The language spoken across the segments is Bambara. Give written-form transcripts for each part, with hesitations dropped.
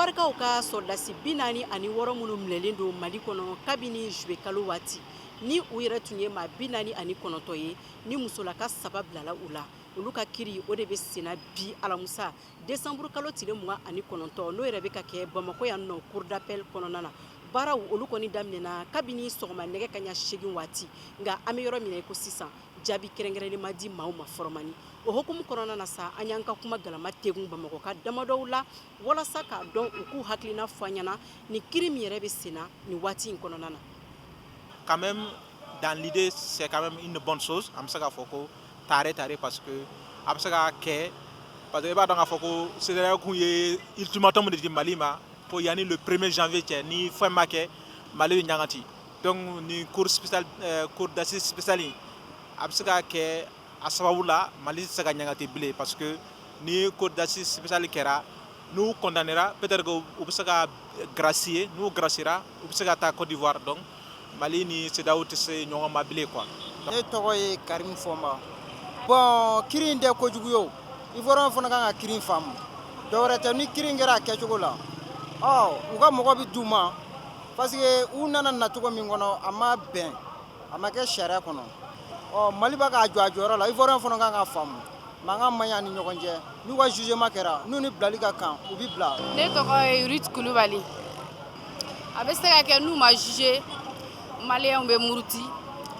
Ivoirikaw ka sɔrɔdasi 46 minnu minɛlen don Mali kɔnɔ kabini juillet kalo waati, ni u yɛrɛ tun ye maa 49 ye, ni musolaka saba bilala u la, olu ka kiri o de bɛ senna bi alamisa décembre kalo tile 29, n'o yɛrɛ bɛ ka kɛ Bamakɔ yan nɔ cour d'appel kɔnɔna na. Baaraw olu kɔni daminɛna kabini sɔgɔma nɛgɛ kaɲa 8 waati, nka an bɛ yɔrɔ min na i ko sisan, jaabi kɛrɛnkɛrɛnnen ma di maaw ma fɔlɔmani. O hukumu kɔnɔna na sa, an y'an ka kuma galama tegun Bamakɔ ka damadɔw la walasa k'a dɔn u k'u hakilina fɔ an ɲɛna ni kiri min yɛrɛ bɛ senna nin waati in kɔnɔna na. Quand même, dans l'idée, c'est quand même une bonne chose. An bɛ se k'a fɔ ko tare tare, parce que a bɛ se ka kɛ, parce que i b'a dɔn k'a fɔ ko CEDEAO kun ye ultimatum de di Mali ma ko yanni le 1er janvier cɛ, ni fɛn ma kɛ, Mali bɛ ɲangati. Donc ni cour spéciale, cour d'assises spéciale in, a bɛ se ka kɛ a sababu la Mali tɛ se ka ɲangati bilen, parce que ni cour d'assises spéciale kɛra, n'u condamnera, peut-être que u bɛ se ka gracier. N'u graciera, u bɛ se ka taa Côte d'Ivoire. Donc Mali ni CEDEAO tɛ se ɲɔgɔn ma bilen quoi. Ne tɔgɔ ye Karim Fɔnba. Bon, kiri in tɛ kojugu ye o. Ivoirien fana kan ka kiri in faamu. Dɔwɛrɛ tɛ, ni kiri in kɛra a kɛcogo la, ɔ u ka mɔgɔ bɛ d'u ma, parce que u nana nacogo min kɔnɔ, a ma bɛn, a ma kɛ sariya kɔnɔ. Ɔ Mali b'a k'a jɔ a jɔyɔrɔ la. Ivoirien fana kan ka faamu, mankan man ɲi a ni ɲɔgɔn cɛ. N'u ka jugement kɛra, n'u ni bilali ka kan, u bɛ bila. Ne tɔgɔ ye Ruth Kulubali. A bɛ se ka kɛ n'u ma juger, maliyɛnw bɛ muruti.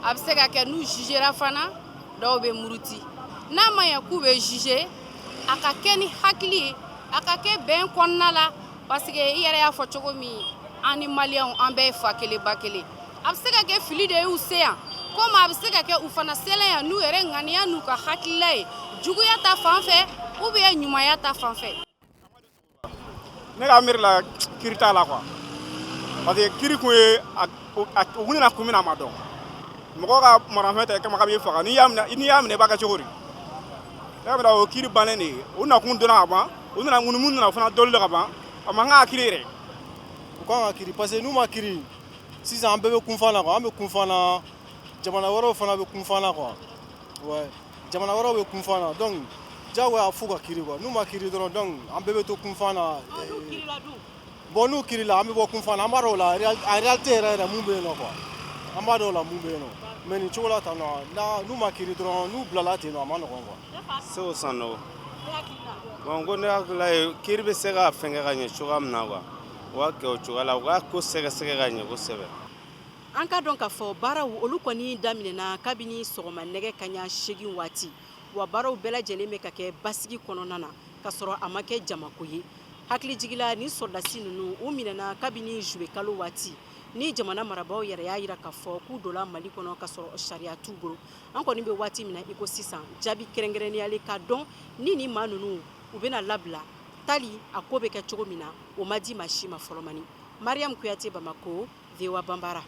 A bɛ se ka kɛ n'u jugera fana, dɔw bɛ muruti. N'a ma ɲɛ k'u bɛ juger, a ka kɛ ni hakili ye, a ka kɛ bɛn kɔnɔna la, parce que i yɛrɛ y'a fɔ cogo min, an ni maliyɛnw, an bɛɛ ye fa kelen ba kelen. A bɛ se ka kɛ fili de y'u se yan, komi a bɛ se ka kɛ u fana selen yan n'u yɛrɛ ŋaniya n'u ka hakilila ye, juguya ta fan fɛ ou bien ɲumanya ta fan fɛ. Ne ka miiri la, kiri t'a la quoi, parce que kiri kun ye u kun nana kun min na, a ma dɔn. Mɔgɔ ka marafɛn ta kama k'a b'i faga, n'i y'a minɛ, n'i y'a minɛ, i b'a kɛ cogo di? Ne ka miiri o kiri bannen de ye. U nakun dɔnna ka ban. U nana mun mun nana fana dɔli la ka ban. A man kan ka kiri yɛrɛ. U kan ka kiri, parce que n'u ma kiri sisan, an bɛɛ bɛ kunfan na quoi. An bɛ kunfan na, jamana wɛrɛw fana bɛ kunfan na quoi. Ouais, jamana wɛrɛw bɛ kunfan na. Donc diyagoya f'u ka kiri quoi. N'u ma kiri dɔrɔn, donc an bɛɛ bɛ to kunfan na. Bon, n'u kirila, an bɛ bɔ kunfan na. An b'a dɔn o la, en réalité yɛrɛ yɛrɛ, mun bɛ yen nɔ quoi. An b'a dɔn o la mun bɛ yen nɔ. Mais nin cogo la tan nɔ, n'u ma kiri dɔrɔn, n'u bilala ten nɔ, a ma nɔgɔn quoi. Segu Sanogo. Bon, ko ne hakilila ye, kiiri bɛ se ka fɛnkɛ ka ɲɛ cogoya min na quoi, u ka kɛ o cogoya la, u ka ko sɛgɛsɛgɛ ka ɲɛ kosɛbɛ. An ka dɔn k'a fɔ baaraw olu kɔni daminɛna kabini sɔgɔma nɛgɛ kaɲa 8 waati, wa baaraw bɛɛ lajɛlen bɛ ka kɛ basigi kɔnɔna na, ka sɔrɔ a ma kɛ jamako ye. Hakilijigila, ni sɔrɔdasi ninnu, u minɛna kabini juillet kalo waati, ni jamana marabaaw yɛrɛ y'a jira k'a fɔ k'u donna Mali kɔnɔ ka sɔrɔ sariya t'u bolo. An kɔni bɛ waati min na i ko sisan, jaabi kɛrɛnkɛrɛnnenya ka dɔn ni nin maa ninnu u bɛna labila tali, a ko bɛ kɛ cogo min na, o ma di maa si ma fɔlɔmani. Mariam Kuyate, Bamakɔ, VOA Banbara.